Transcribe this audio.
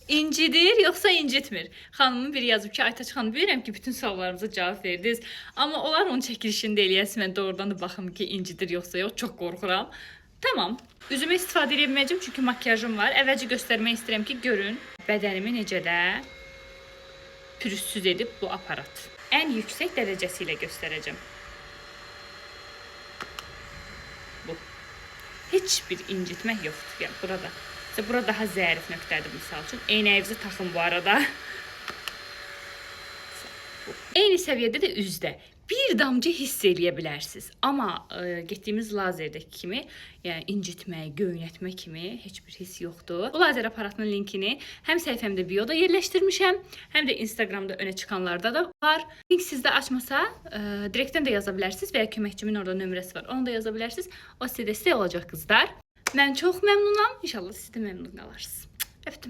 İncidir yoxsa incitmir? Xanımın biri yazıb ki, Aytaç xanım, bilirəm ki, bütün suallarımıza cavab verdiniz. Amma onlar onun çəkilişini də eləyəsə mən doğrudan da baxım ki, incidir yoxsa yox, çox qorxuram. Tamam. Üzümə istifadə edə bilməyəcəm çünki makiyajım var. Əvvəlcə göstərmək istəyirəm ki, görün bədənimi necə də pürüzsüz edib bu aparat. Ən yüksək dərəcəsi ilə göstərəcəm. Bu. Heç bir incitmək yoxdur. Yəni burada. Mesela bura daha zərif nöqtədir misal üçün. Eynəyinizi taxın bu arada. Bu. Eyni səviyyədə də üzdə bir damcı hiss eləyə bilərsiniz. Amma getdiyimiz lazerdəki kimi, yəni incitmə, göynətmə kimi heç bir hiss yoxdur. Bu lazer aparatının linkini həm səhifəmdə bioda yerləşdirmişəm, həm də Instagramda önə çıxanlarda da var. Link sizdə açmasa, direktdən də yaza bilərsiniz və ya köməkçimin orada nömrəsi var. Onu da yaza bilərsiniz. O sizə dəstək olacaq qızlar. Mən çox məmnunam. İnşallah siz də məmnun qalarsınız. Öpdüm.